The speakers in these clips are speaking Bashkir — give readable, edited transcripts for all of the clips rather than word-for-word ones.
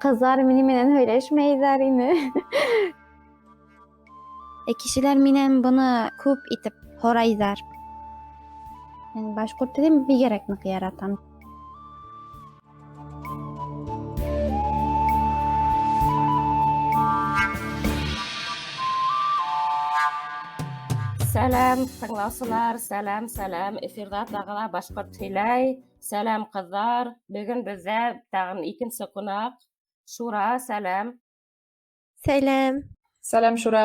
Ҡыҙҙар минең менән һөйләшмәйҙәр ине. Кешеләр минән быны күп итеп һорайҙар. Мин башҡорт телен бигерәк ныҡ яратам. Сәләм, тыңлаусылар, сәләм, сәләм. Эфирҙа тағы ла башҡорт һөйләй. Сәләм, ҡыҙҙар. Бөгөн беҙҙә тағын икенсе ҡунаҡ. Шура, сәләм. Сәләм. Сәләм, Шура.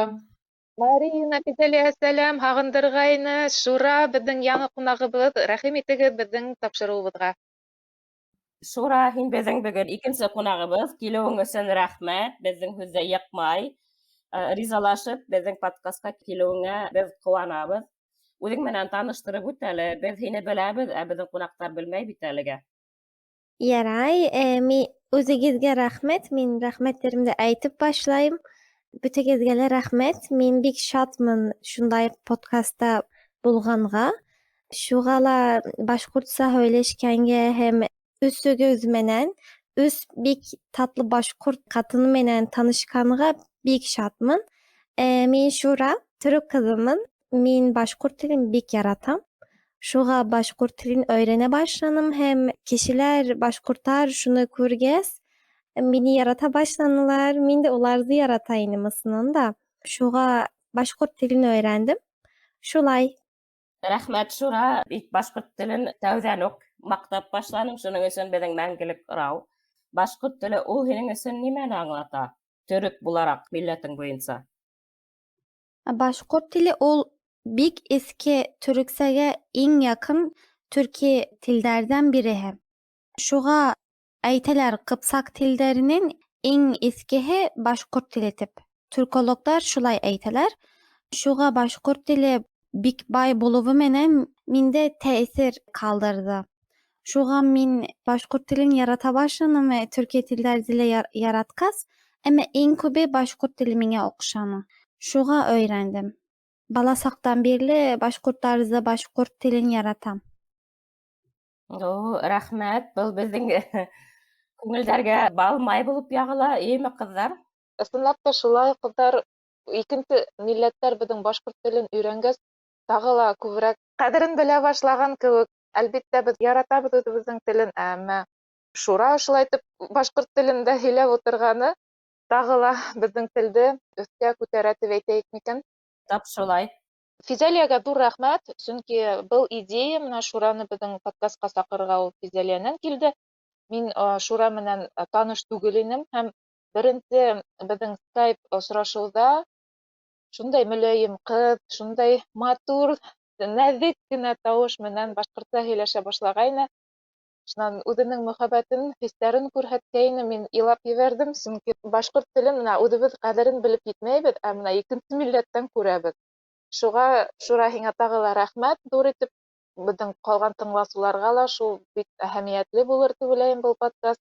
Марина, Фиҙәлиә, сәләм, һағындырғайны. Шура, беҙҙең яңы ҡунағыбыҙ. Рәхим итегеҙ беҙҙең тапшырыуыбыҙға. Шура, һин беҙҙең бөгөн икенсе ҡунағыбыҙ. Килеүең өсөн рәхмәт. Беҙҙең һүҙҙе йыҡмай, ризалашып, беҙҙең подкастҡа килеүеңә беҙ ҡыуанабыҙ. Үҙең менән таныштырып үт әле. Беҙ һине беләбеҙ, ә беҙҙең ҡунаҡтар белмәй бит әлегә. Ярай, мин үҙегеҙгә рәхмәт. Мин рәхмәттәремде әйтеп башлайым. Бөтәгеҙгә лә рәхмәт. Мин бик шатмын шундай подкастта булғанға. Шуға ла башҡортса һөйләшкәнгә һәм өсөгөҙ менән, өс бик татлы башҡорт ҡатыны менән танышҡанға бик шатмын. Мин Шура, төрөк ҡыҙымын. Мин башҡорт телен бик яратам. Шуға башҡорт телен өйрәнә башланым һәм кешеләр, башҡорттар шуны күргәс, мине ярата башланылар. Мин дә уларҙы ярата инем ысыннан да. Шуға башҡорт телен өйрәндем. Шулай. Рәхмәт, Шура. Бик башҡорт телен тәүҙән үк маҡтап башланың. Шуның өсөн беҙҙең мәңгелек һорау. Башҡорт теле ул һинең өсөн нимәне аңлата? Төрөк булараҡ милләтең буйынса. Башҡорт теле ул бик иҫке төрөксәгә иң яҡын төрки телдәрҙән береһе. Шуға әйтәләр, ҡыпсаҡ телдәренең иң иҫкеһе башҡорт теле тип. Түркологтар шулай әйтәләр. Шуға башҡорт теле бик бай булыуы менән миндә тәьҫир ҡалдырҙы. Шуға мин башҡорт телен ярата башланым, төрки телдәрҙе лә яратҡас, әммә иң күбе башҡорт теле миңә оҡшаны. Шуға өйрәндем. Бала саҡтан бирле башҡорттарҙы, башҡорт телен яратам. О, рәхмәт. Был беҙҙең күңелдәргә бал май булып яғыла, эйме, ҡыҙҙар? Ысынлап та шулай, ҡыҙҙар. Икенсе милләттәр беҙҙең башҡорт телен өйрәнгәс, тағы ла күберәк ҡәҙерен белә башлаған кеүек. Әлбиттә, беҙ яратабыҙ үҙебеҙҙең телен, әммә Шура шулай итеп башҡорт телендә һөйләп ултырғаны тағы ла беҙҙең телде өҫкә күтәрә тип әйтәйек микән? Тап шулай. Физәлиәгә ҙур рәхмәт, сөнки был идея менән Шураны беҙҙең подкастҡа саҡырырға ул Физәлиәнән килде. Мин Шура менән таныш түгел инем һәм беренсе беҙҙең Skype осрашыуҙа шундай мөләйем ҡыҙ, шундай матур, нәҙек кенә тауыш менән башҡортса һөйләшә башлағайны. Шунан үҙенең мөхәббәтен, хистәрен күрһәткәйне, мин илап ебәрҙем, сөнки башҡорт телен менә үҙебеҙ ҡәҙерен белеп етмәйбеҙ, ә менә икенсе милләттән күрәбеҙ. Шуға, Шура, һиңә тағы ла рәхмәт ҙур итеп, беҙҙең ҡалған тыңлаусыларға ла шул бик әһәмиәтле булыр тип уйлайым был подкаст.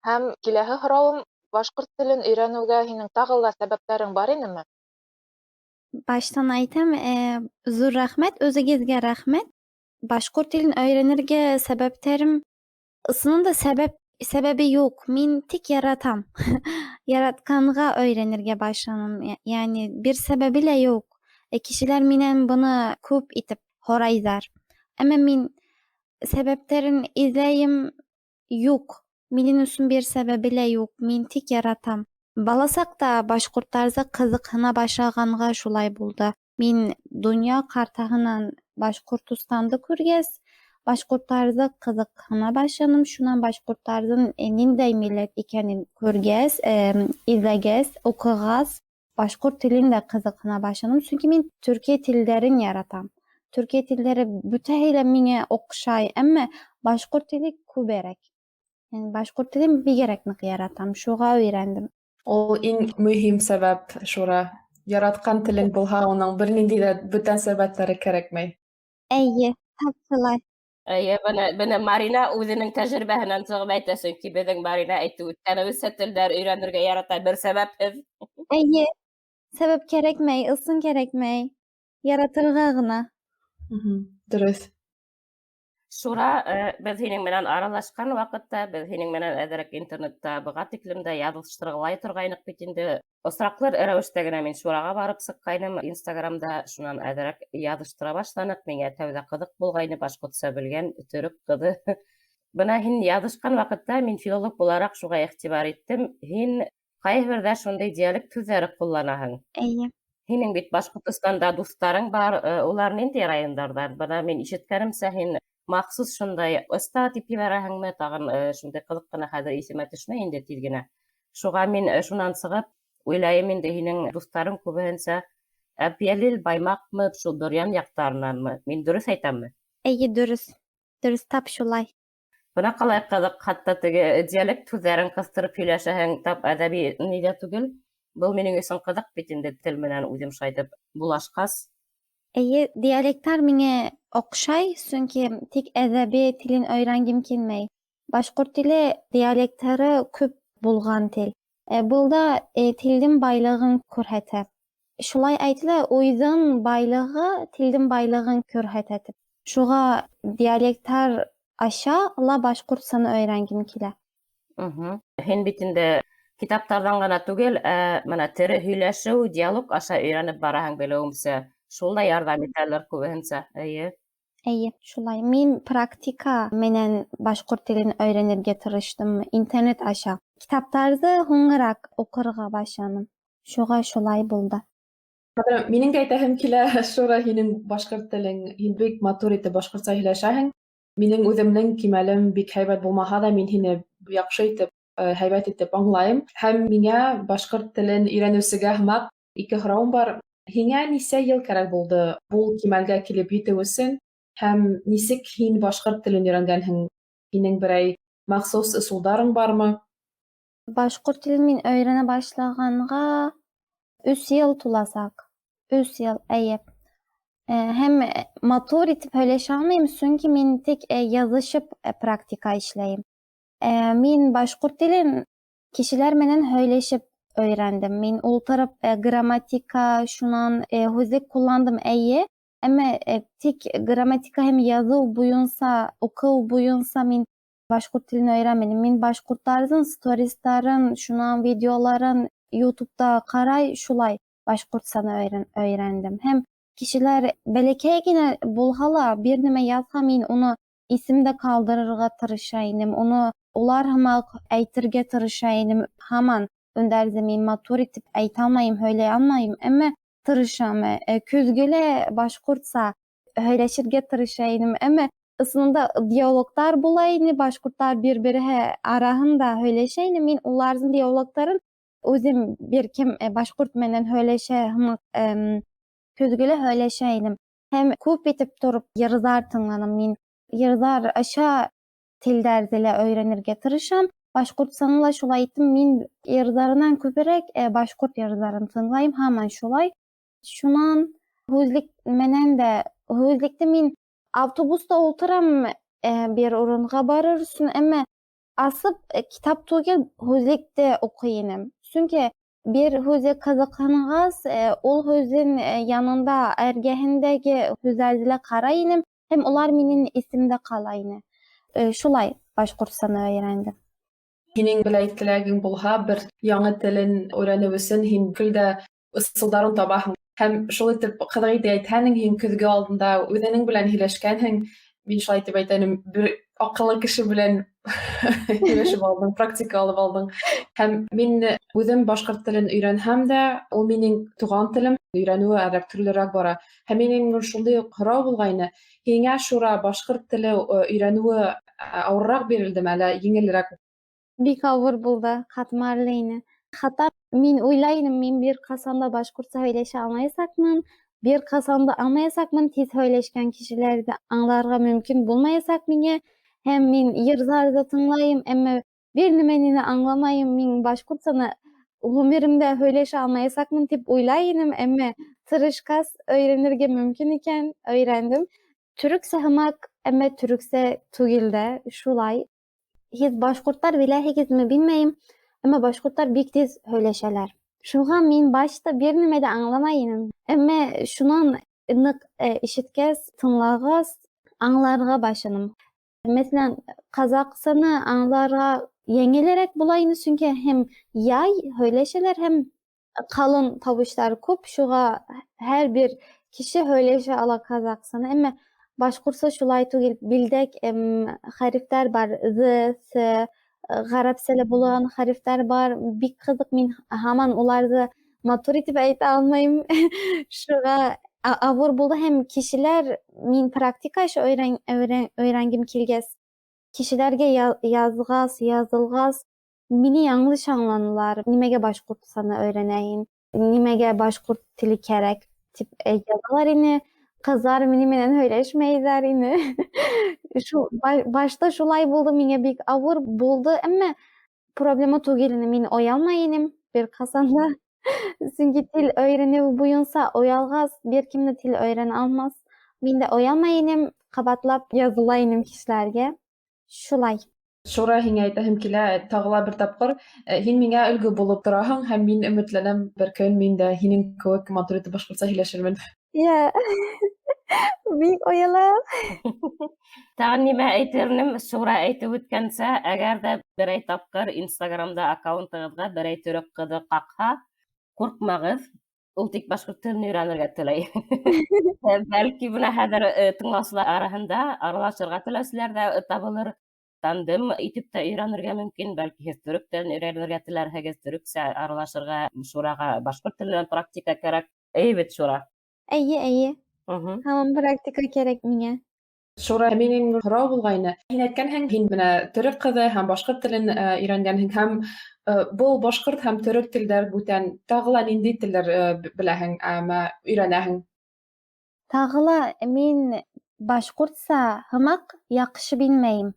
Һәм киләһе һорауым, башҡорт телен өйрәнеүгә һинең тағы ла сәбәптәрең бар инеме? Баштан әйтәм, ҙур рәхмәт, үҙегеҙгә рәхмәт. Башҡорт телен өйрәнергә сәбәптәрем, ысынында сәбәбе юҡ. Мин тик яратам. Яратҡанға өйрәнергә башланым. Ягъни бер сәбәбе лә юҡ. Кешеләр минән быны күп итеп һорайҙар. Әммә мин сәбәптәрен эҙләйем, юҡ. Минең өсөн бер сәбәбе лә юҡ. Мин тик яратам. Бала саҡта башҡорттарҙы ҡыҙыҡһына башлағанға шулай булды. Мин донъя картаһынан Башҡортостанды күргәс, башҡорттарҙы ҡыҙыҡһына башланым. Шунан башҡорттарҙың ниндәй милләт икәнен күргәс, эҙләгәс, уҡығас, башҡорт телен дә ҡыҙыҡһына башланым. Сөнки мин төрки телдәрен яратам. Төрки телдәре бөтәһе лә миңә оҡшай, әммә башҡорт теле күберәк. Яғни башҡорт телен бигерәк ныҡ яратам, шуға өйрәндем. Ул иң мөһим сәбәп, Шура. Яратҡан телең булһа, уның бер ниндәй ҙә бүтән сәбәптәре кәрәкмәй. Эйе, тап шулай. Эйе, быны Марина үҙенең тәжрибәһенән сығып әйтә, сөнки беҙҙең Марина әйтеп үткәнебеҙсә телдәр өйрәнергә ярата бер сәбәпһеҙ. Эйе, сәбәп кәрәкмәй, ысын кәрәкмәй. Яратырға ғына. Дөрөҫ. Шура, беҙ һинең менән аралашҡан ваҡытта, беҙ һинең менән әҙерәк интернетта быға тиклем дә яҙыштырғылай торғайныҡ бит инде. Осраҡлы рәүештә генә мин Шураға барып сыҡҡайным Инстаграмда, шунан әҙерәк яҙыштыра башланыҡ. Миңә тәүҙә ҡыҙыҡ булғайны башҡортса белгән төрөк ҡыҙы. Бына һин яҙышҡан ваҡытта мин филолог булараҡ шуға иғтибар иттем. Һин ҡайһы берҙә шундай диалект һүҙҙәре ҡулланаһың. Эйе. Һинең бит Башҡортостанда дуҫтарың бар, улар ниндәй райондарҙан? Бына мин ишеткәнемсә, һин махсус шундай оҫта тип ебәрәһеңме? Тағын шундай ҡыҙыҡ ҡына хәҙер иҫемә төшмәй инде тиҙ генә. Шуға мин шунан сығып уйлайым инде, һинең дуҫтарың күбеһенсә Әбйәлил, Баймаҡмы, шул Бөрйән яҡтарынанмы? Мин дөрөҫ әйтәмме? Эйе, дөрөҫ. Дөрөҫ, тап шулай. Бына ҡалай ҡыҙыҡ, хатта теге диалект һүҙҙәрен ҡыҫтырып һөйләшәһең, тап әҙәби ниҙә түгел. Был минең өсөн ҡыҙыҡ бит инде, тел менән үҙем шайтып булашҡас. Эйе, диалекттар миңә оҡшай, сөнки тик әҙәби телен өйрәнгем килмәй. Башҡорт теле диалекттары күп булған тел. Был да телдең байлығын күрһәтә. Шулай әйтелә, уйҙың байлығы телдең байлығын күрһәтә тип. Шуға диалекттар аша ла башҡортсаны өйрәнгем килә. Һин бит инде китаптарҙан ғына түгел, ә бына тере һөйләшеү, диалог аша өйрәнеп бараһың, белеүемсә. Шул да ярҙам итәлер күбеһенсә. Эйе. Эйе, шулай. Мин практика менән башҡорт телен өйрәнергә тырыштым интернет аша. Китаптарҙы һуңыраҡ уҡырға башланым. Шуға шулай булды. Хәҙер минең дә әйтәһем килә, Шура, һинең башҡорт телең, һин бик матур итеп башҡортса һөйләшәһең. Минең үҙемдең кимәлем бик һәйбәт булмаһа ҙа, мин һине яҡшы итеп, һәйбәт итеп аңлайым. Һәм миңә башҡорт телен өйрәнеүсегә һымаҡ ике һорауым бар. Һиңә нисә йыл кәрәк булды был кимәлгә килеп етеү өсөн? Һәм нисек һин башҡорт телен өйрәнгәнһең? Һинең берәй махсус ысулдарың бармы? Башҡорт телен мин өйрәнә башлағанға 3 йыл туласаҡ. 3 йыл, эйе. Һәм матур итеп һөйләшә алмайым, сөнки мин тик яҙышып практика эшләйем. Мин башҡорт телен кешеләр менән һөйләшеп өйрәндем. Мин ултырып грамматика, шунан һүҙлек ҡулландым, эйе. Әммә тик грамматика һәм яҙыу буйынса, уҡыу буйынса мин башҡорт телен өйрәнмәнем. Мин башҡорттарҙың стористарын, шунан видеоларын YouTube'да ҡарай, шулай башҡортсаны өйрәндем. Һәм кешеләр бәләкәй генә булһа ла бер нәмә яҙһа, мин уны иҫемдә ҡалдырырға тырыша инем. Уны улар һымаҡ әйтергә тырыша инем. Һаман өндәрҙе мин матур итеп әйтә алмайым, һөйләй алмайым, әммә тырышам. Көҙгөлә башҡортса һөйләшергә тырыша инем. Әммә ысынында диалогтар була ине, башҡорттар бер-береһе араһында һөйләшә ине. Мин уларҙың диалогтарын үҙем бер кем башҡорт менән һөйләшә һымаҡ, көҙгөлә һөйләшә инем. Һәм күп итеп тороп йырҙар тыңланым мин. Йырҙар аша телдәрҙе лә өйрәнергә тырышам. Башҡортсаны ла шулай иттем. Мин йырҙарынан күберәк башҡорт йырҙарын тыңлайым, һаман шулай. Шунан һүҙлек менән дә, һүҙлекте мин автобуста ултырам, бер урынға барыр өсөн, әммә асып китап түгел, һүҙлекте уҡый инем. Сөнки бер һүҙе ҡыҙыҡһынғас, ул һүҙҙең янында, эргәһендәге һүҙҙәрҙе лә ҡарай инем, һәм улар минең иҫемдә ҡала ине. Шулай башҡортсаны өйрәндем. Һинең беләй теләгең булһа, бер яңы телен өйрәнеү өсөн һин көл дә ысулдарын табаһың. Һәм шул итеп ҡыҙыҡ итеп әйтһәнең, һин көҙгө алдында үҙенең белән һөйләшкәнһең. Мин шулай итеп әйтәнем, бер аҡыллы кеше белән һөйләшеп алдың, практика алып алдың. Һәм мин үҙем башҡорт телен өйрәнһәм дә, ул минең туған телем, өйрәнеүе әҙерәк төрлөрәк бара. Һәм минең шундай уҡ һорау булғайны: һиңә, Шура, башҡорт теле өйрәнеүе ауырыраҡ бирелдеме, әллә еңелерәк? Бик ауыр булды, ҡатмарлы ине. Хатта мин уйлайным, мин бер ҡасан да башҡортса һөйләшә алмаясаҡмын, бер ҡасан да аңлаясаҡмын, тиҙ һөйләшкән кешеләрҙе аңларға мөмкин булмаясаҡ миңә. Һәм мин йырҙарҙы тыңлайым, әммә бер нәмәне лә аңламайым, мин башҡортсаны ғүмеремдә һөйләшә алмаясаҡмын тип уйлай инем, әммә тырышҡас өйрәнергә мөмкин икән, өйрәндем. Төрөксә һымаҡ, әммә төрөксә түгел дә, шулай. Һеҙ башҡорттар беләһегеҙме, белмәйем, әммә башҡорттар бик тиҙ һөйләшәләр. Шуға мин башта бер нәмә ҙә аңламай инем. Әммә шунан ныҡ ишеткәс, тыңлағас, Аңларға башланым. Мәҫәлән, ҡаҙаҡсаны аңларға еңелерәк була ине, сөнки һәм яй һөйләшәләр, һәм ҡалын тауыштар күп, шуға һәр бер кеше һөйләшә ала ҡаҙаҡсаны. Әммә башҡортса шулай түгел, билдәк хәрефтәр бар, з, с, ғәрәпсә лә булған хәрефтәр бар. Бик ҡыҙыҡ, мин һаман уларҙы матур итеп әйтә алмайым. Шуға ауыр булды һәм кешеләр мин практика эше өйрәнгем килгәс, кешеләргә яҙғас, язылғас, мине яңылыш аңланылар. Нимәгә башҡортсаны өйрәнәйем, нимәгә башҡорт теле кәрәк тип язалар ине. Ҡыҙҙар минең менән һөйләшмәйҙәр ине. Шу башта шулай булды, миңә бик ауыр булды, әммә проблема түгел ине. Мин оялмай инем бер ҡасан да. Сөнки тел өйрәнеү буйынса оялғас, бер кем дә тел өйрәнә алмаҫ. Мин дә оялмай инем, ҡабатлап языла инем кешеләргә. Шулай. Шура, һиңә әйтәһем килә, тағы ла бер тапҡыр, һин миңә өлгө булып тораһың һәм мин өмөтләнәм, бер көн мин дә һинең кеүек матур итеп башҡортса һөйләшермен. Йә. Бик оялам. Тағын нимә әйтер инем, Шура әйтеп үткәнсә, әгәр ҙә берәй тапҡыр Инстаграмда аккаунтығыҙға берәй төрөк ҡыҙы ҡаҡһа, ҡурҡмағыҙ, ул тик башҡорт телен өйрәнергә теләй. Бәлки бына хәҙер тыңлаусылар араһында аралашырға теләүселәр ҙә табылыр. Тандем итеп тә өйрәнергә мөмкин, бәлки һеҙ төрөк телен өйрәнергә теләрһегеҙ, төрөксә аралашырға Шураға башҡорт теленән практика кәрәк. Эйе бит, Шура? Эйе, эйе. Һаман практика кәрәк миңә. Шура, минең һорау булғайны. Һин әйткәнһең, һин бына төрөк ҡыҙы һәм башҡорт телен өйрәнгәнһең һәм был башҡорт һәм төрөк телдәр бүтән тағы ла ниндәй телдәр беләһең, әммә өйрәнәһең? Тағы ла мин башҡортса һымаҡ яҡшы белмәйем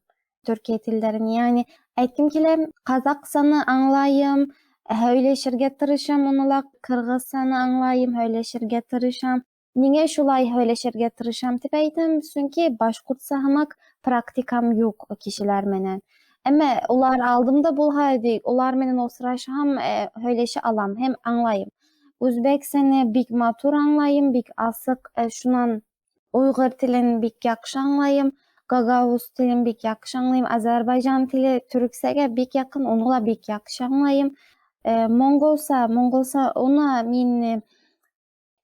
төрки телдәрен. Ягъни әйткем килә, ҡаҙаҡсаны аңлайым, һөйләшергә тырышам, уны ла ҡырғыҙсаны аңлайым, һөйләшергә тырышам. Ниңә шулай һөйләшергә тырышам тип әйтәм, сөнки башҡортса һымаҡ практикам юҡ кешеләр менән. Әммә улар алдымда булһа, улар менән осрашһам, һөйләшә алам һәм аңлайым. Үзбәксәне бик матур аңлайым, бик асыҡ, шунан уйғыр телен бик яҡшы аңлайым, гагауз телен бик яҡшы аңлайым, азәрбайжан теле төрөксәгә бик яҡын, уны ла бик яҡшы аңлайым. Монголса уны мин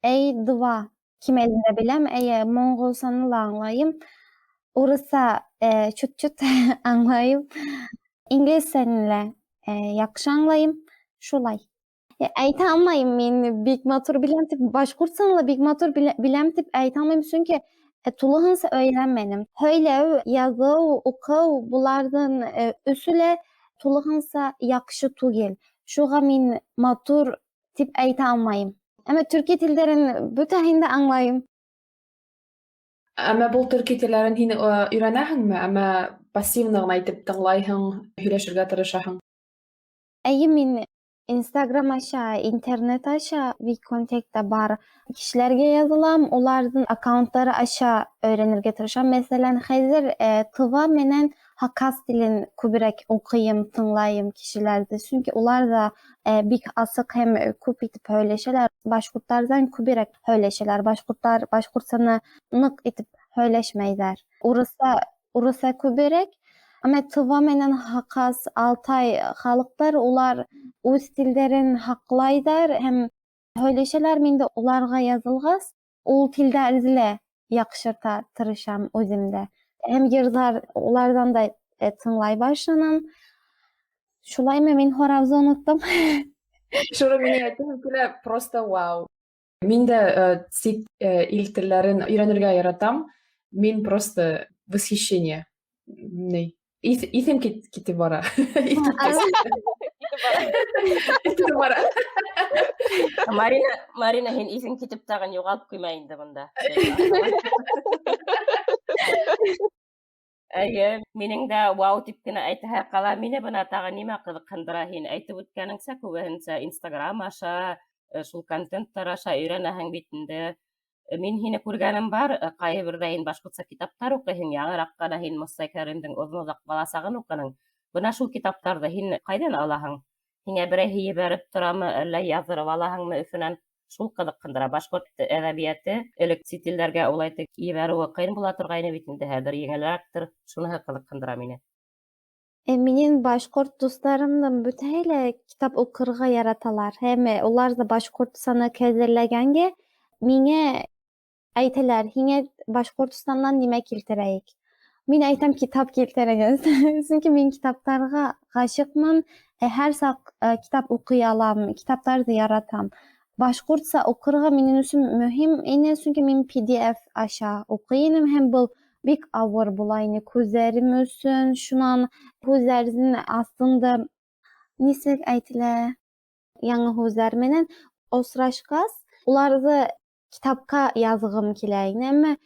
A2 кимәлендә беләм, әйе, монголсаны ла аңлайым. Урыҫса чут-чут аңлайым. Инглизсәне лә яҡшы аңлайым. Шулай. Әйтә алмайым мин бик матур беләм тип, башҡортсаны ла бик матур беләм тип әйтә алмайым, сөнки тулыһынса өйрәнмәнем. Һөйләү, яҙыу, уҡыу буларҙың өсө лә тулыһынса яҡшы түгел. Шуға мин матур тип әйтә алмайым. Әммә төрки телдәрен бөтәһен дә аңлайым. Әммә был төрки телдәрен һин өйрәнәһеңме? Әммә пассивно ғына итеп тыңлайһың, һөйләшергә тырышаһың? Эйе, мин Инстаграм аша, интернет аша, ВКонтакта бар кешеләргә язылам, уларҙың аккаунттары аша өйрәнергә тырышам. Мәҫәлән, хәҙер тыва менән хакас телен күберәк уҡыйым, тыңлайым кешеләрҙе. Сөнки улар ҙа бик асыҡ һәм күп итеп һөйләшәләр. Башҡорттарҙан күберәк һөйләшәләр. Башҡорттар башҡортсаны ныҡ итеп һөйләшмәйҙәр. Урыҫса күберәк. Әммә тыва менән хакас, алтай халыҡтар улар үҙ телдәрен һаҡлайҙар һәм һөйләшәләр. Мин дә уларға язылғас, ул телдәрҙе лә яҡшырта тырышам үҙем дә. Һәм йырҙар уларҙан да тыңлай башланым. Шулаймы, мин һорауҙы оноттом. Шура, минең әйтәһем килә, просто вау. Мин дә сит ил телдәрен өйрәнергә яратам. Мин просто восхищение. Ни? Иҫем китеп бара. Китеп бара. Марина, Марина, һин иҫең китеп тағын юғалып ҡуйма инде бында. Эйе, минең дә вау тип кенә әйтәһе ҡала. Мине бына тағы нимә ҡыҙыҡһындыра, һин әйтеп үткәнеңсә, күбеһенсә Инстаграм аша, шул контенттар аша өйрәнәһең бит инде. Мин һине күргәнем бар, ҡайһы берҙә һин башҡортса китаптар уҡыйһың, яңыраҡ ҡына һин Мостай Кәримдең Оҙон-оҙаҡ бала сағын уҡының. Бына шул китаптарҙы һин ҡайҙан алаһың? Һиңә берәйһе ебәреп торамы, әллә яҙҙырып алаһыңмы Өфөнән? Шул ҡыҙыҡһындыра. Башҡорт әҙәбиәте элек сит илдәргә улай итеп ебәреүе ҡыйын була торғайны бит инде, хәҙер еңелерәктер. Шуныһы ҡыҙыҡһындыра мине. Минең башҡорт дуҫтарымдың бөтәһе лә китап уҡырға яраталар. Һәм улар ҙа башҡортсаны ҡәҙерләгәнгә миңә әйтәләр, һиңә Башҡортостандан нимә килтерәйек? Мин әйтәм, китап килтерегеҙ. Сөнки мин китаптарға ғашиҡмын, һәр саҡ китап уҡый алам, китаптарҙы яратам. Башҡортса уҡырға минең өсөн мөһим ине, сөнки мин PDF аша уҡый инем һәм был бик ауыр була ине күҙҙәрем өсөн. Шунан һүҙҙәрҙең аҫтында нисек әйтелә, яңы һүҙҙәр менән осрашҡас, уларҙы китапҡа яҙғым килә ине, әммә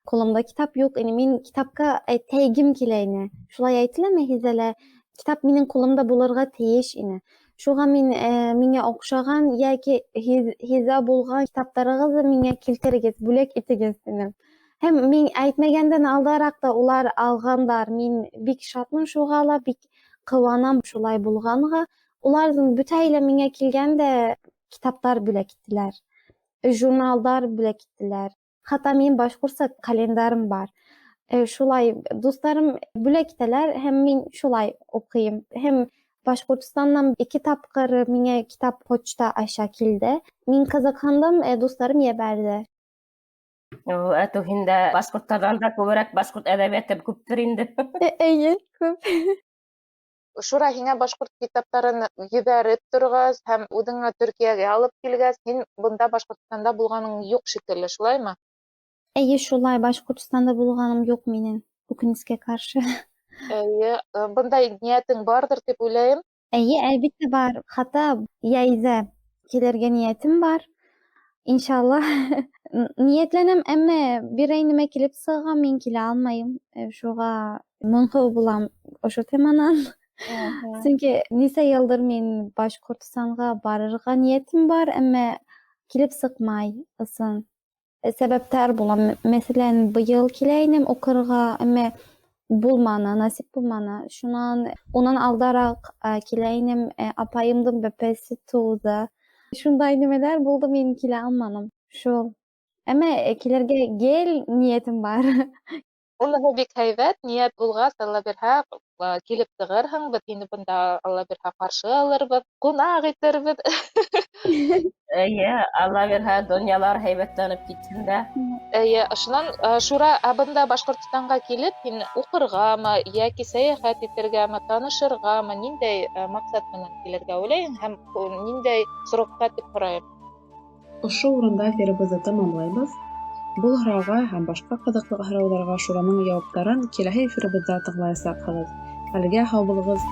ҡулымда китап юҡ ине. Мин китапҡа тейгем килә ине. Шулай әйтеләме һиҙелә? Китап минең ҡулымда булырға тейеш ине. Шуға мин миңә оҡшаған йәки һиҙә булған китаптарығыҙҙы миңә килтерегеҙ, бүләк итегеҙ тинем. Һәм мин әйтмәгәндән алдараҡ та улар алғандар. Мин бик шатмын шуға ла, бик ҡыуанам шулай булғанға. Уларҙың бөтәһе лә миңә килгәндә китаптар бүләк иттеләр, журналдар бүләк иттеләр. Хатта минең башҡортса календарым бар. Шулай дуҫтарым бүләк итәләр һәм мин шулай уҡыйым. Һәм Башҡортостандан 2 тапҡыр миңә китап почта аша килде. Мин ҡыҙыҡһындым, дуҫтарым ебәрҙе. Әтеү һин дә башҡорттарҙан да күберәк башҡорт әҙәбиәте күптер инде. Эйе, күп. Шура, һиңә башҡорт китаптарын ебәреп торғас һәм үҙеңә Төркиәгә алып килгәс, һин бында Башҡортостанда булғаның юҡ шикелле, шулаймы? Эйе, шулай, Башҡортостанда булғаным юҡ минең, үкенескә ҡаршы. Эйе, бындай ниәтең барҙыр тип уйлайым. Эйе, әлбиттә бар. Хатта йәйҙә килергә ниәтем бар. Иншалла. Ниәтләнәм, әммә берәй нәмә килеп сыға, мин килә алмайым. Шуға моңһоу булам ошо теманан. Сөнки нисә йылдыр мин Башҡортостанға барырға ниәтем бар, әммә килеп сыҡмай ысын. Сәбәптәр була. Мәҫәлән, быйыл килә инем уҡырға, әммә булманы, насип булманы. Шунан унан алдараҡ килә инем, апайымдың бәпәсе тыуҙы. Шундай нәмәләр булды, мин килә алманым. Шул. Әммә килергә гел ниәтем бар. Уныһы бик һәйбәт, ниәт булғас, Алла бирһә, килеп сығырһың, беҙ һине бында Алла бирһә ҡаршы алырбыҙ, ҡунаҡ итербеҙ. Эйе, Алла бирһә, донъялар һәйбәтләнеп китһен дә. Эйе, шунан Шура, ә бында Башҡортостанға килеп, һин уҡырғамы, йәки сәйәхәт итергәме, танышырғамы, ниндәй маҡсат менән килергә уйлайһың һәм ниндәй срокка тип һорайым? Ошо урында эфирыбыҙҙы тамамлайбыҙ. Был һорауға һәм башҡа ҡыҙыҡлы һорауҙарға Шураның яуаптарын киләһе эфирыбыҙҙа тыңлаясаҡһығыҙ. Әлегә һау булығыҙ.